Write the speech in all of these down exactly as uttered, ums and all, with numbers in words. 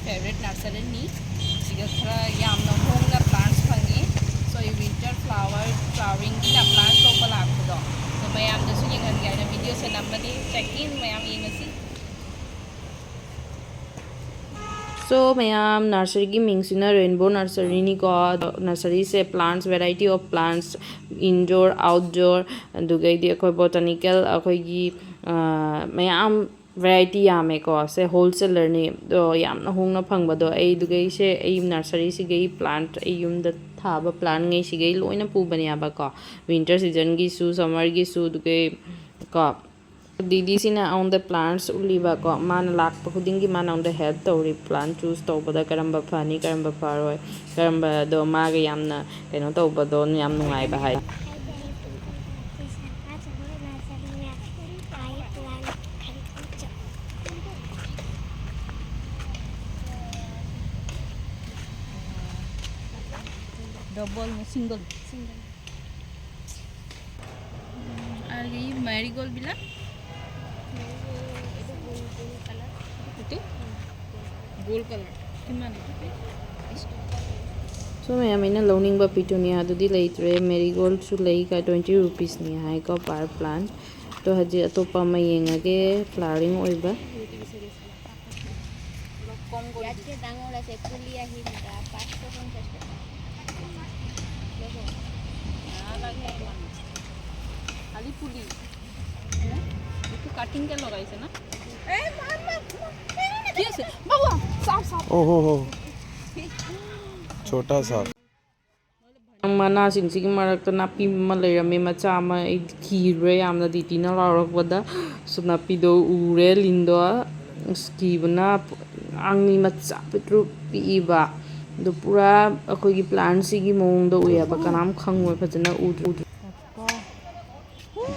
Favorite nurseryꯅꯤ꯫ ꯁꯤꯗ ꯈꯔ ꯌꯥꯝꯅ ꯍꯣꯡꯅ plants ꯐꯪꯉꯤ꯫ So, ꯑꯩ winter flower, floweringꯒꯤꯅ plants ꯂꯧꯕ ꯂꯥꯛꯄꯗꯣ, ꯑꯗꯣ ꯃꯌꯥꯝꯗꯁꯨ ꯌꯦꯡꯍꯟꯒꯦ ꯍꯥꯏꯅ videoꯁꯦ ꯅꯝꯕꯅꯤ꯫ Check in, ꯃꯌꯥꯝ ꯌꯦꯡꯉꯁꯤ꯫ So, ꯃꯌꯥꯝ, nurseryꯒꯤ ꯃꯤꯡꯁꯤꯅ Rainbow Nurseryꯅꯤꯀꯣ꯫ ꯑꯗꯣ nurseryꯁꯦ plants, variety of plants, indoor, outdoor, ꯑꯗꯨꯒꯩꯗꯤ ꯑꯩꯈꯣꯏ botanical, ꯑꯩꯈꯣꯏꯒꯤ, ꯑ, ꯃꯌꯥꯝ variety ꯌꯥꯝꯃꯦꯀꯣ꯫ ꯁꯦ wholesalerꯅꯤ꯫ ꯑꯗꯣ ꯌꯥꯝꯅ ꯍꯣꯡꯅ ꯐꯪꯕꯗꯣ, ꯑꯩ ꯑꯗꯨꯒꯩꯁꯦ, ꯑꯩ nurseryꯁꯤꯒꯩ plant, ꯑꯩ ꯌꯨꯝꯗ ꯊꯥꯕ plantꯉꯩꯁꯤꯒꯩ ꯂꯣꯏꯅ ꯄꯨꯕꯅꯦꯕꯀꯣ꯫ Winter seasonꯒꯤꯁꯨ, summerꯒꯤꯁꯨ, ꯑꯗꯨꯒꯩ ꯀꯣ꯫ ꯗꯤꯗꯤꯁꯤꯅ ꯑꯩꯉꯣꯟꯗ plants ꯎꯠꯂꯤꯕꯀꯣ꯫ ꯃꯥꯅ ꯂꯥꯛꯄ ꯈꯨꯗꯤꯡꯒꯤ ꯃꯥꯅ ꯑꯩꯉꯣꯟꯗ help ꯇꯧꯔꯤ, plant choose ꯇꯧꯕꯗ ꯀꯔꯝꯕ ꯐꯅꯤ, ꯀꯔꯝꯕ ꯐꯔꯣꯏ, ꯀꯔꯝꯕꯗꯣ ꯃꯥꯒ ꯌꯥꯝꯅ ꯀꯩꯅꯣ ꯇꯧꯕꯗꯣ ꯌꯥꯝ ꯅꯨꯡꯉꯥꯏꯕ ꯍꯥꯏ꯫ Double না single? Single. আর এই marigold বিলাক? এইটো গোল গোল কালাৰ। এইটো? গোল কালাৰ। কিমান এইটো? So, ꯃꯌꯥꯝ, ꯑꯩꯅ ꯂꯧꯅꯤꯡꯕ petuniaꯗꯨꯗꯤ ꯂꯩꯇ꯭ꯔꯦ꯫ Marigoldꯁꯨ ꯂꯩ, twenty rupeesꯅꯤ ꯍꯥꯏꯀꯣ per plant꯫ ꯑꯗꯣ ꯍꯧꯖꯤꯛ ꯑꯇꯣꯞꯄ ꯑꯃ ꯌꯦꯡꯉꯒꯦ, flowering ꯑꯣꯏꯕ꯫ ইয়াতকে ডাঙৰ আছে, পুলি আহিল, পাঁচশ পঞ্চাশ টকা। ল'ব? নালাগে ইমান। খালি পুলি। এইটো কাটিংকে লগাইছে না? কি আছে? বাবু, চাপ, চাপ। Oh, oh, oh. छोटा सा। ꯃꯅꯥꯁꯤꯡꯁꯤꯒꯤ ꯃꯔꯛꯇ ꯅꯥꯄꯤ ꯑꯃ ꯂꯩꯔꯝꯃꯦ, ꯃꯆꯥ ꯑꯃ꯫ ꯑꯩ ꯀꯤꯔꯨꯔꯦ ꯌꯥꯝꯅ, ꯗꯤꯇꯤꯅ ꯂꯥꯎꯔꯛꯄꯗ꯫ ꯁꯨ ꯅꯥꯄꯤꯗꯣ ꯎꯔꯦ, ꯂꯤꯟꯗꯣ꯫ ꯑꯁ, ꯀꯤꯕꯅ ꯑꯉꯥꯡꯅꯤ ꯃꯆꯥ ꯄꯤꯛꯇ꯭ꯔꯨ ꯄꯤꯛꯏꯕ꯫ ꯑꯗꯨ ꯄꯨꯔꯥ ꯑꯩꯈꯣꯏꯒꯤ plantꯁꯤꯒꯤ ꯃꯑꯣꯡꯗ ꯎꯏꯌꯦꯕ, ꯀꯅꯥꯝ ꯈꯪꯉꯣꯏ, ꯐꯖꯅ ꯎꯗ꯭ꯔꯦ, ꯎꯗ꯭ꯔꯦ꯫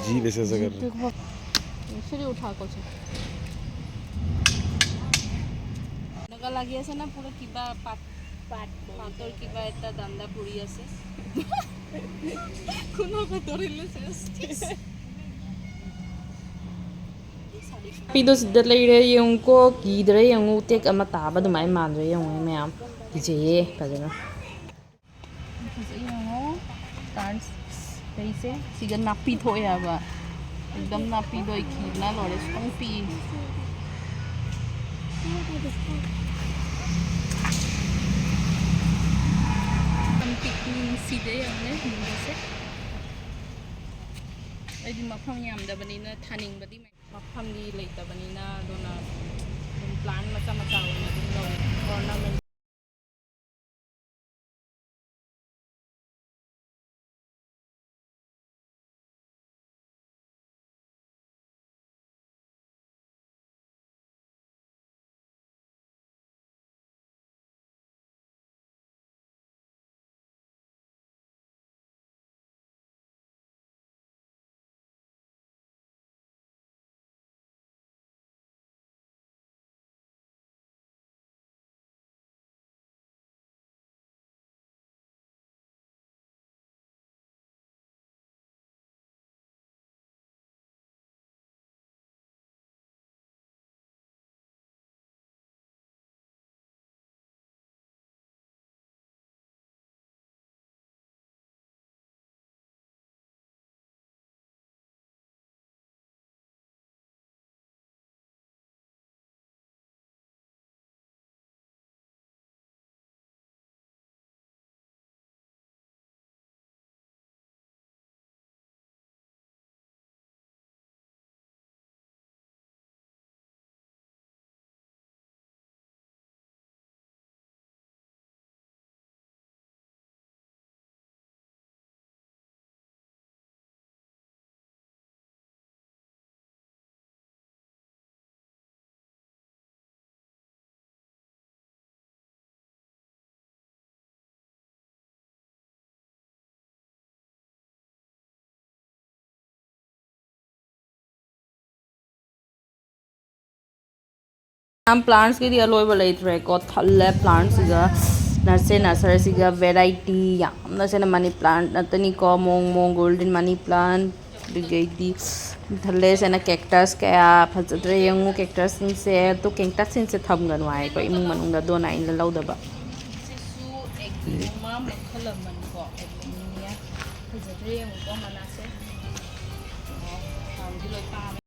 जी वैसे ऐसा कर रहे हैं। এনেকুৱা লাগি আছে না পুৰা কিবা পাত, পাত, পাতৰ কিবা এটা দাণ্ডা পৰি আছে। কোনো ধৰিলে চেছ। ꯅꯥꯄꯤꯗꯣ ꯁꯤꯗ ꯂꯩꯔꯦ ꯌꯦꯡꯉꯨꯀꯣ, ꯀꯤꯗ꯭ꯔꯥ ꯌꯦꯡꯉꯨ, ꯇꯦꯛ ꯑꯃ ꯇꯥꯕ ꯑꯗꯨꯃꯥꯏꯅ ꯃꯥꯟꯗ꯭ꯔꯥ ꯌꯦꯡꯉꯨ ꯃꯌꯥꯝ, ꯀꯤꯖꯩꯌꯦ ꯐꯖꯅ꯫ ꯐꯖꯩ ꯌꯦꯡꯉꯣ, plants ꯂꯩꯁꯦ꯫ ꯁꯤꯒ ꯅꯥꯄꯤ ꯊꯣꯛꯑꯦ ꯍꯥꯏꯕ, ꯑꯦꯛꯗꯝ ꯅꯥꯄꯤꯗꯣ ꯑꯩ ꯀꯤꯕꯅ ꯂꯣꯏꯔꯦ, ꯁꯨꯡꯄꯤ꯫ ꯌꯥꯝ ꯄꯤꯛꯅꯤꯡ ꯁꯤꯗ ꯌꯦꯡꯉꯨꯅꯦ, ꯌꯦꯡꯕꯁꯦ꯫ ꯑꯩꯗꯤ ꯃꯐꯝ ꯌꯥꯝꯗꯕꯅꯤꯅ ꯊꯥꯅꯤꯡꯕꯗꯤ ꯃꯌꯥꯝ, ꯃꯐꯝꯗꯤ ꯂꯩꯇꯕꯅꯤꯅ, ꯑꯗꯨꯅ ꯑꯗꯨꯝ plant ꯃꯆꯥ ꯃꯆꯥ ꯑꯣꯏꯅ ꯑꯗꯨꯝ ꯂꯧꯔꯦ, ornament꯫ ꯌꯥꯝ plants ꯀꯤꯗꯤ ꯑꯂꯣꯏꯕ ꯂꯩꯇ꯭ꯔꯦꯀꯣ, ꯊꯜꯂꯦ plants ꯁꯤꯒ꯫ ꯅꯔꯁꯦ ꯅꯔꯁꯔꯤꯁꯤꯒ variety ꯌꯥꯝꯅ ꯁꯤꯅ money plant ꯉꯥꯛꯇꯅꯤꯀꯣ, ꯃꯑꯣꯡ ꯃꯑꯣꯡ, golden money plant꯫ ꯑꯗꯨꯗꯒꯤꯗꯤ ꯊꯜꯂꯦꯁꯤꯅ ꯀꯦꯛꯇꯁ ꯀꯌꯥ ꯐꯖꯗ꯭ꯔꯦ ꯌꯦꯡꯉꯨ, ꯀꯦꯛꯇꯁꯁꯤꯡꯁꯦ꯫ ꯑꯗꯣ ꯀꯦꯛꯇꯁꯁꯤꯡꯁꯦ ꯊꯝꯒꯅꯨ ꯍꯥꯏꯀꯣ ꯏꯃꯨꯡ ꯃꯅꯨꯡꯗ, ꯑꯗꯨꯅ ꯑꯩꯅ ꯂꯧꯗꯕ꯫ ꯁꯤꯁꯨ ꯑꯦꯒ꯭ꯂꯣꯃꯥ ꯃꯈꯜ ꯑꯃꯅꯤꯀꯣ, ꯑꯦꯒ꯭ꯂꯣꯃꯤꯅꯤꯌꯥ꯫ ꯐꯖꯗ꯭ꯔꯦ ꯌꯦꯡꯉꯨꯀꯣ ꯃꯅꯥꯁꯦ꯫ ꯑꯣ, ꯄꯥꯝꯗꯤ ꯂꯣꯏ ꯄꯥꯝꯃꯦ꯫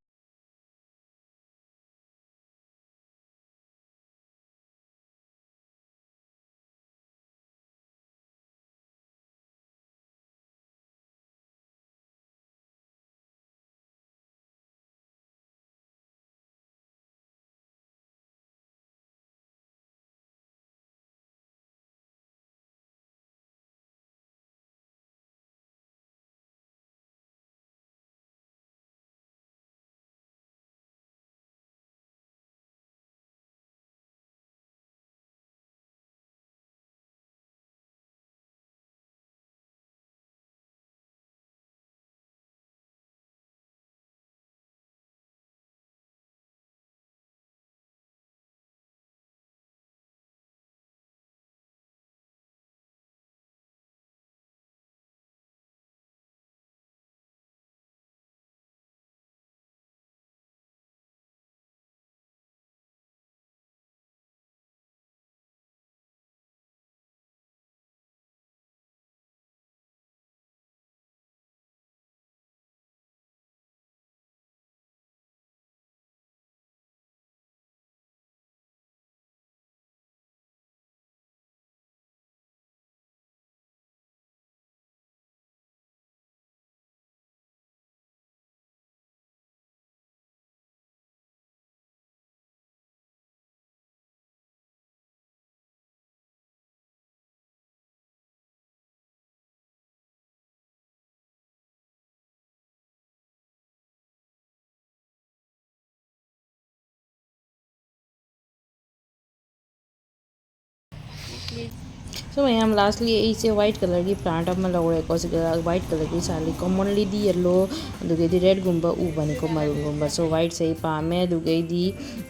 So ꯃꯌꯥꯝ, lastly ꯑꯩꯁꯦ white colourꯒꯤ plant ꯑꯃ ꯂꯧꯔꯦꯀꯣ꯫ ꯁꯤꯗ white colourꯒꯤ ꯁꯥꯠꯂꯤ꯫ Commonlyꯗꯤ yellow ꯑꯗꯨꯒꯩꯗꯤ redꯀꯨꯝꯕ ꯎꯕꯅꯤꯀꯣ, maroonꯒꯨꯝꯕ꯫ So whiteꯁꯦ ꯑꯩ ꯄꯥꯝꯃꯦ꯫ ꯑꯗꯨꯒꯩꯗꯤ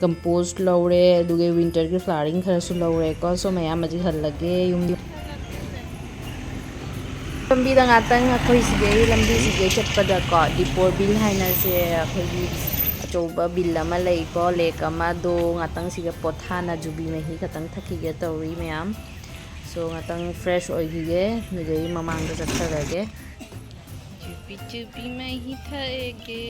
compost ꯂꯧꯔꯦ, ꯑꯗꯨꯒ winterꯒꯤ flowering ꯈꯔꯁꯨ ꯂꯧꯔꯦꯀꯣ꯫ So ꯃꯌꯥꯝ ꯑꯁꯤ ꯍꯜꯂꯒꯦ ꯌꯨꯝꯗ꯫ ꯂꯝꯕꯤꯗ ꯉꯥꯛꯇꯪ ꯑꯩꯈꯣꯏ ꯁꯤꯗꯩ ꯂꯝꯕꯤꯁꯤꯗꯩ ꯆꯠꯄꯗꯀꯣ, ꯗꯤꯄꯣꯔ ꯕꯤꯜ ꯍꯥꯏꯅꯁꯦ, ꯑꯩꯈꯣꯏꯒꯤ ꯑꯆꯧꯕ ꯕꯤꯜ ꯑꯃ ꯂꯩꯀꯣ, ꯂꯦꯛ ꯑꯃ, ꯑꯗꯣ ꯉꯥꯛꯇꯪ ꯁꯤꯒ ꯄꯣꯊꯥꯅ ꯖꯨꯕꯤ ꯃꯍꯤ ꯈꯛꯇꯪ ꯊꯛꯈꯤꯒꯦ ꯇꯧꯔꯤ ꯃꯌꯥꯝ꯫ ꯁꯣ ꯉꯥꯛꯇꯪ ꯐ꯭ꯔꯦꯁ ꯑꯣꯏꯈꯤꯒꯦ, ꯑꯗꯨꯗꯩ ꯃꯃꯥꯡꯗ ꯆꯠꯊꯔꯒꯦ꯫ ꯖꯨꯕꯤ ꯖꯨꯕꯤ ꯃꯍꯤ ꯊꯛꯑꯒꯦ꯫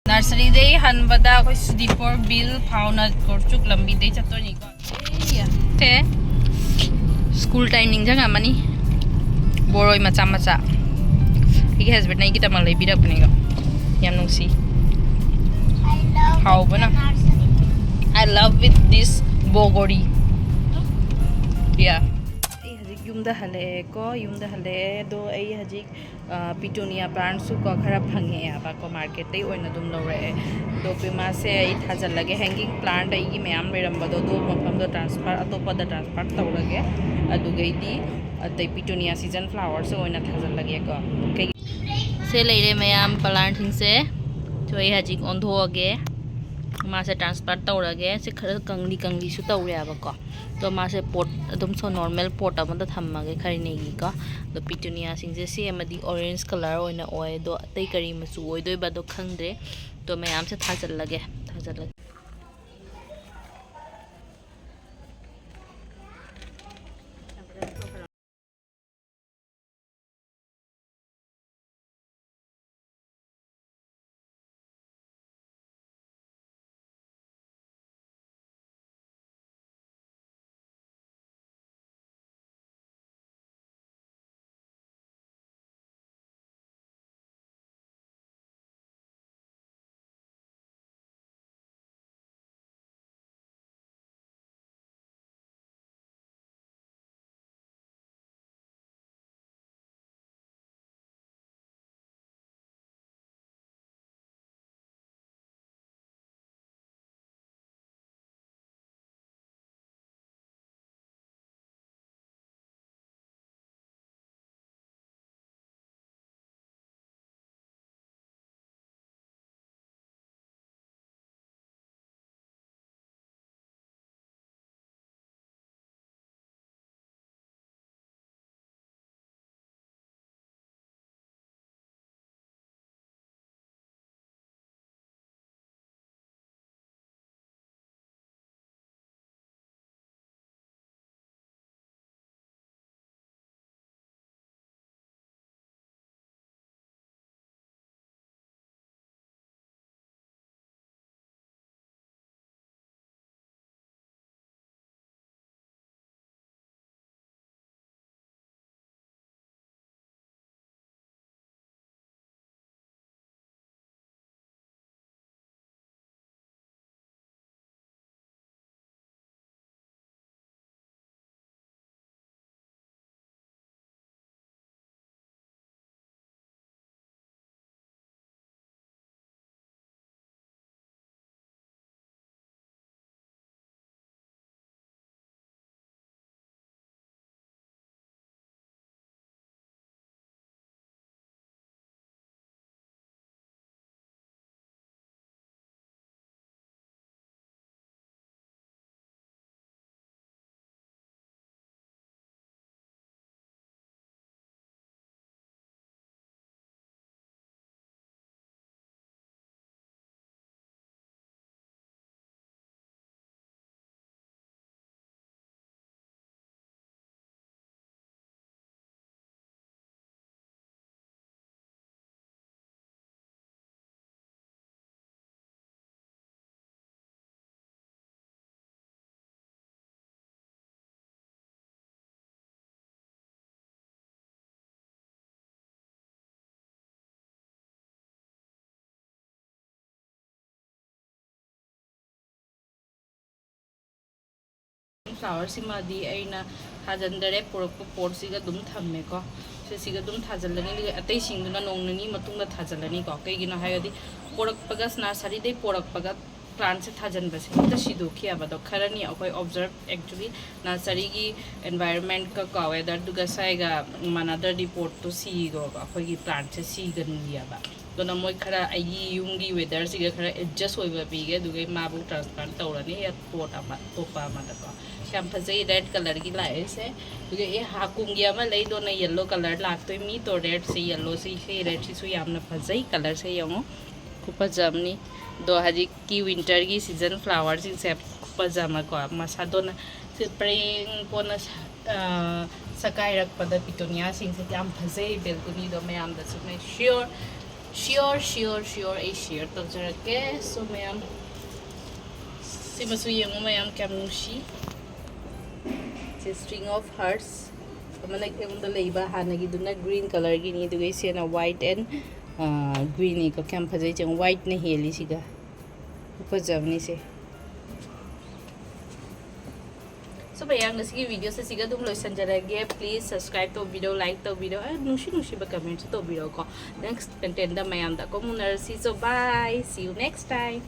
ꯅꯔꯁꯔꯤꯗꯩ ꯍꯟꯕꯗ ꯑꯩꯈꯣꯏ ꯁꯤꯗꯤꯄꯨꯔ ꯕꯤꯜ ꯐꯥꯎꯅ ꯀꯣꯔꯆꯨꯛ ꯂꯝꯕꯤꯗꯩ ꯆꯠꯇꯣꯏꯅꯤꯀꯣ꯫ ꯑꯦ, ꯁ꯭ꯀꯨꯜ ꯇꯥꯏꯝ ꯅꯤꯡꯁꯤꯡꯉꯝꯃꯅꯤ꯫ ꯕꯣꯔꯣꯏ ꯃꯆꯥ ꯃꯆꯥ꯫ ꯑꯩꯒꯤ ꯍꯁꯕꯦꯟꯅ ꯑꯩꯒꯤꯗꯃꯛ ꯂꯩꯕꯤꯔꯛꯄꯅꯤꯀꯣ꯫ ꯌꯥꯝ ꯅꯨꯡꯁꯤ꯫ ꯍꯥꯎꯕꯅ꯫ I love with this bogori. Yeah. ꯑꯩ ꯍꯧꯖꯤꯛ ꯌꯨꯝꯗ ꯍꯜꯂꯛꯑꯦꯀꯣ, ꯌꯨꯝꯗ ꯍꯜꯂꯛꯑꯦ꯫ ꯑꯗꯣ ꯑꯩ ꯍꯧꯖꯤꯛ, ꯑ, ꯄꯤꯇꯨꯅꯤꯌꯥ ꯄ꯭ꯂꯥꯟꯠꯁꯨ ꯀꯣ ꯈꯔ ꯐꯪꯉꯛꯑꯦꯕꯀꯣ, ꯃꯥꯔꯀꯦꯠꯇꯩ ꯑꯣꯏꯅ ꯑꯗꯨꯝ ꯂꯧꯔꯛꯑꯦ꯫ ꯑꯗꯣ ꯃꯥꯁꯦ ꯑꯩ ꯊꯥꯖꯤꯜꯂꯒꯦ, ꯍꯦꯡꯒꯤꯡ ꯄ꯭ꯂꯥꯟꯠ ꯑꯩꯒꯤ ꯃꯌꯥꯝ ꯂꯩꯔꯝꯕꯗꯣ, ꯑꯗꯨ ꯃꯐꯝꯗꯣ ꯇ꯭ꯔꯥꯟꯁꯐꯔ, ꯑꯇꯣꯞꯄꯗ ꯇ꯭ꯔꯥꯟꯁꯐꯔ ꯇꯧꯔꯒꯦ꯫ ꯑꯗꯨꯒꯩꯗꯤ ꯑꯇꯩ ꯄꯤꯇꯨꯅꯤꯌꯥ ꯁꯤꯖꯟ ꯐ꯭ꯂꯥꯋꯔꯁꯨ ꯑꯣꯏꯅ ꯊꯥꯖꯤꯜꯂꯒꯦꯀꯣ꯫ ꯀꯩ-, ꯁꯦ ꯂꯩꯔꯦ ꯃꯌꯥꯝ ꯄ꯭ꯂꯥꯟꯠꯁꯤꯡꯁꯦ꯫ ꯁꯣ ꯑꯩ ꯍꯧꯖꯤꯛ ꯑꯣꯟꯊꯣꯛꯑꯒꯦ, ꯃꯥꯁꯦ ꯇ꯭ꯔꯥꯟꯁꯐꯔ ꯇꯧꯔꯒꯦ꯫ ꯁꯤ ꯈꯔ ꯀꯪꯂꯤ ꯀꯪꯂꯤꯁꯨ ꯇꯧꯔꯦꯕꯀꯣ꯫ ꯑꯗꯣ ꯃꯥꯁꯦ ꯄꯣꯠ ꯑꯗꯨꯝ ꯁꯣ ꯅꯣꯔꯃꯦꯜ ꯄꯣꯠ ꯑꯃꯗ ꯊꯝꯃꯒꯦ ꯈꯔ ꯅꯩꯒꯤꯀꯣ꯫ ꯑꯗꯣ ꯄꯤꯇꯨꯅꯤꯌꯥꯁꯤꯡꯁꯦ ꯁꯤ ꯑꯃꯗꯤ ꯑꯣꯔꯦꯟꯖ ꯀꯂꯔ ꯑꯣꯏꯅ ꯑꯣꯏ, ꯑꯗꯣ ꯑꯇꯩ ꯀꯔꯤ ꯃꯆꯨ ꯑꯣꯏꯗꯣꯏꯕꯗꯣ ꯈꯪꯗ꯭ꯔꯦ꯫ ꯑꯗꯣ ꯃꯌꯥꯝꯁꯦ ꯊꯥꯖꯤꯜꯂꯒꯦ, ꯊꯥꯖꯤꯜꯂꯒꯦ꯫ ꯐ꯭ꯂꯥꯋꯔꯁꯤꯃꯗꯤ ꯑꯩꯅ ꯊꯥꯖꯤꯟꯗꯔꯦ, ꯄꯨꯔꯛꯄ ꯄꯣꯠꯁꯤꯒ ꯑꯗꯨꯝ ꯊꯝꯃꯦꯀꯣ꯫ ꯁꯤꯁꯤꯒ ꯑꯗꯨꯝ ꯊꯥꯖꯤꯜꯂꯅꯤ, ꯑꯗꯨꯒ ꯑꯇꯩꯁꯤꯡꯗꯨꯅ ꯅꯣꯡ ꯅꯤꯅꯤ ꯃꯇꯨꯡꯗ ꯊꯥꯖꯤꯜꯂꯅꯤꯀꯣ꯫ ꯀꯩꯒꯤꯅꯣ ꯍꯥꯏꯔꯗꯤ ꯄꯣꯔꯛꯄꯒ, ꯅꯔꯁꯔꯤꯗꯩ ꯄꯣꯔꯛꯄꯒ ꯄ꯭ꯂꯥꯟꯁꯦ ꯊꯥꯖꯤꯟꯕꯁꯦ ꯍꯦꯛꯇ ꯁꯤꯗꯣꯛꯈꯤꯑꯕ꯫ ꯑꯗꯣ ꯈꯔꯅꯤ ꯑꯩꯈꯣꯏ ꯑꯣꯕꯖꯔꯞ, actually ꯅꯔꯁꯔꯤꯒꯤ environment ꯀ ꯀꯣ, weather ꯗꯨꯒ ꯁ꯭ꯋꯥꯏꯒ ꯃꯥꯟꯅꯗ꯭ꯔꯗꯤ ꯄꯣꯠꯇꯣ ꯁꯤꯗꯣ ꯑꯩꯈꯣꯏꯒꯤ ꯄ꯭ꯂꯥꯟꯁꯦ ꯁꯤꯒꯟꯈꯤꯑꯕ꯫ ꯑꯗꯨꯅ ꯃꯣꯏ ꯈꯔ ꯑꯩꯒꯤ ꯌꯨꯝꯒꯤ weather ꯁꯤꯒ ꯈꯔ adjust ꯑꯣꯏꯕ ꯄꯤꯒꯦ, ꯑꯗꯨꯒ ꯃꯥꯕꯨ transplant ꯇꯧꯔꯅꯤ ꯄꯣꯠ ꯑꯃ, ꯑꯇꯣꯞꯄ ꯑꯃꯗꯀꯣ꯫ ꯌꯥꯝ ꯐꯖꯩ, red colour ꯒꯤ ꯂꯥꯛꯏꯁꯦ꯫ ꯑꯗꯨꯒ ꯑꯦ ꯍꯥꯀꯨꯝꯒꯤ ꯑꯃ ꯂꯩꯗꯣꯅ yellow colour ꯂꯥꯛꯇꯣꯏ꯫ ꯃꯤ ꯇꯣ red ꯁꯦ, yellow ꯁꯦ, ꯁꯤ red ꯁꯤꯁꯨ ꯌꯥꯝꯅ ꯐꯖꯩ, colour ꯁꯦ ꯌꯦꯡꯉꯣ, ꯈꯨꯐꯖ ꯑꯃꯅꯤ꯫ ꯑꯗꯣ ꯍꯧꯖꯤꯛꯀꯤ winter ꯒꯤ season flower ꯁꯤꯡꯁꯦ ꯈꯨꯐꯖ ꯑꯃꯀꯣ, ꯃꯁꯥꯗꯣꯅ ꯁꯤ ꯄꯔꯦꯡ ꯀꯣꯟꯅ ꯁ-, ꯑ, ꯁꯀꯥꯏꯔꯛꯄꯗ ꯄꯤꯇꯣꯅꯤꯌꯥꯁꯤꯡꯁꯦ ꯌꯥꯝ ꯐꯖꯩ꯫ Balcony ꯗꯣ ꯃꯌꯥꯝꯗꯁꯨ ꯅꯣꯏ sure, sure, sure, sure ꯑꯩ share ꯇꯧꯖꯔꯛꯀꯦ꯫ So ꯃꯌꯥꯝ, ꯁꯤꯃꯁꯨ ꯌꯦꯡꯉꯨ ꯃꯌꯥꯝ, ꯀꯌꯥꯝ ꯅꯨꯡꯁꯤ꯫ ꯁꯤ string of hearts ꯑꯃꯅ ꯑꯩꯉꯣꯟꯗ ꯂꯩꯕ ꯍꯥꯟꯅꯒꯤꯗꯨꯅ green colour ꯒꯤꯅꯤ, ꯑꯗꯨꯒ ꯏꯆꯦꯅ white and, ꯑ, green ꯅꯤꯀꯣ꯫ ꯀꯌꯥꯝ ꯐꯖꯩ ꯌꯦꯡꯉꯨ, white ꯅ ꯍꯦꯜꯂꯤ ꯁꯤꯒ꯫ ꯐꯖꯕꯅꯤ ꯁꯦ꯫ So ꯃꯌꯥꯝ, ꯉꯁꯤꯒꯤ video ꯁꯦ ꯁꯤꯒ ꯑꯗꯨꯝ ꯂꯣꯏꯁꯤꯟꯖꯔꯒꯦ꯫ Please subscribe ꯇꯧꯕꯤꯔꯣ, like ꯇꯧꯕꯤꯔꯣ꯫ ꯑ, ꯅꯨꯡꯁꯤ ꯅꯨꯡꯁꯤꯕ comment ꯁꯨ ꯇꯧꯕꯤꯔꯣꯀꯣ꯫ Next content ꯗ ꯃꯌꯥꯝꯗ ꯑꯃꯨꯛ ꯎꯅꯔꯁꯤ꯫ So bye, see you next time.